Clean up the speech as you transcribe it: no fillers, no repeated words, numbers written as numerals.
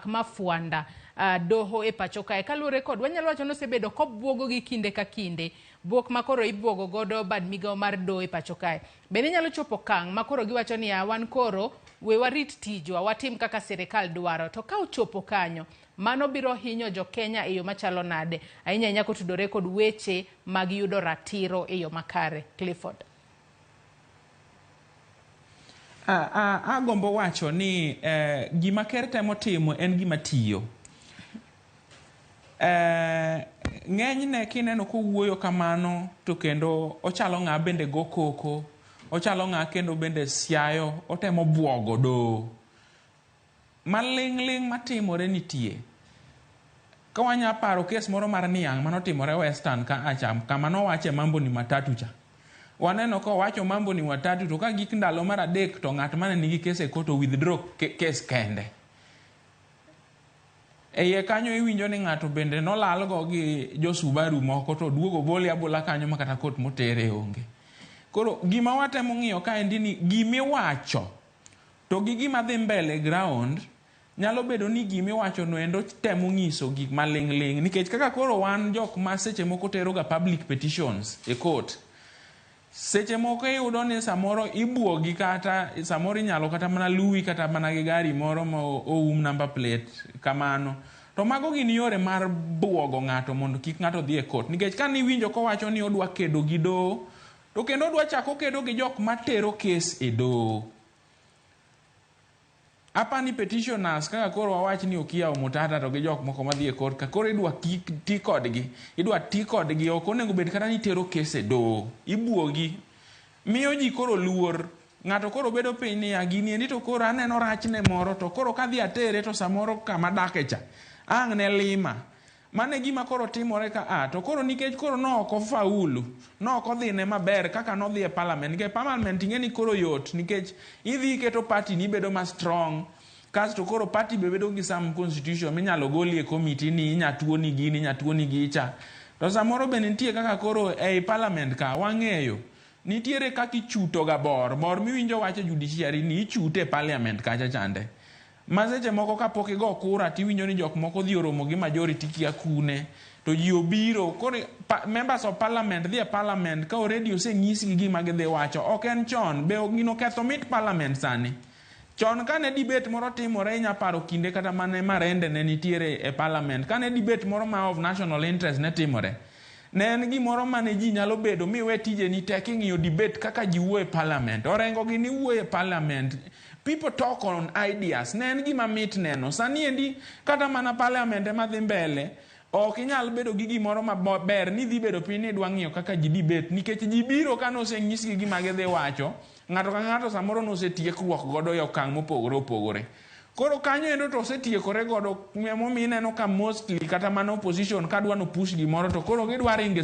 mak mafwanda doho e pacho kae kaluwore kod wanyalo wacho ni osebedo kobuogogi kinde ka kinde buok ma koro ibuogo godo bad migawo mar doho e pacho kae. Bende inyalo chopo okang' ma koro giwacho niya wan koro we warit tijwa watim kaka sirikal dwaro to ka ochopo kanyo mano biro hinyo jo Kenya e yo machalo nade ahinya ahinya kotudore kod weche mag yudo ratiro e yo makare. Clifford. Agombo wacho ni gima ker temo timo en gima tiyo. Ng'enyne kineno kowuoyo kamano to kendo ochalo ng'a bende go koko, ochalo ng'a kendo bende siayo, otemo buogo doho. Maling'ling' matimore nitie. Ka wanya paro kes moro mar niang' manotimore Western ka acha kama nowache mambo ni matatu cha. Waneno ka owacho mambo ni watatu to ka gik ndalo mar adek to ng'at mane nigi kes e court o withdraw kes kende. E iye kanyo iwinjo ni ng'ato bende nolalgo gi jo Subaru moko to oduogo obole abola kanyo ma kata court motere onge. Koro gima watemo ng'iyo kaendi ni gimiwacho to gi gima dhi mbele e ground nyalo bedo ni gimiwacho no endo temo nyiso gik maling'ling' nikech kaka koro wan jok ma seche moko tero ga public petitions e court seche moko iyudo ni samoro ibuogi kata samoro inyalo kata mana luwi kata mana gi gari moro ma oum number plate kamano to mago gin yore mar buogo ng'ato mondo kik ng'ato dhi e court nikech ka niwinjo kowacho ni odwa kedo gi doho to kendo odwa chako kedo gi jok matero kes e doho. Apani petitioners kaka koro wawach ni Okiya Omutata to gi jok moko madhi e court ka koro idwa ti kodgi, idwa ti kodgi ok onego bed kata ni itero kes e doho, ibuogi. Miyo ji koro luor, ng'ato koro bedo piny niya gini endi to koro aneno rachne moro to koro kadhi atere to samoro kama adake cha ang' ne lima. Mano e gima koro timore ka a to koro nikech koro no ok ofaulu, no ok odhine maber kaka nodhi e parliament. Nikech parliament ing'e ni koro yot nikech idhi iketo party ni bedo ma strong kasto koro party be bedo gi some constitution minyalo goli e committee ni inya tuoni gini, inya tuoni gicha. To samoro be nitie kaka koro ei parliament ka wang'eyo nitiere kaka ichuto ga bor, bor miwinjo wacho judiciary ni ichute e parliament kacha chande. Ma seche moko kapok igo kura tiwinjo ni jok moko odhi oromo gi majority kia kune to ji obiro koro members of parliament dhi e parliament ka already osenyisgi gima gidhi wacho ok en chon be gino ketho mit parliament sani chon kane debate moro timore inya paro kinde kata mane Marende ne nitiere e parliament kane debate moro ma of national interest ne timore ne en gimoro mane ji nyalo bedo miwe tijeni te king'iyo debate kaka ji wuoyo e parliament Orengo gini wuoyo e parliament people talk on ideas ne en gima mit neno sani endi kata mana parliament ema dhi mbele ok inyal bedo gi gimoro maber ni dhi bedo piny ni idwa ng'iyo kaka ji debate nikech ji biro ka nosenyisgi gima gidhi wacho ng'ato ka ng'ato samoro nosetiekruok godo e okang' mopogore opogore koro kanyo endo to osetiekore godo emomiyo ineno ka mostly kata mana opposition ka dwa no push gimoro to koro gidwa ringe.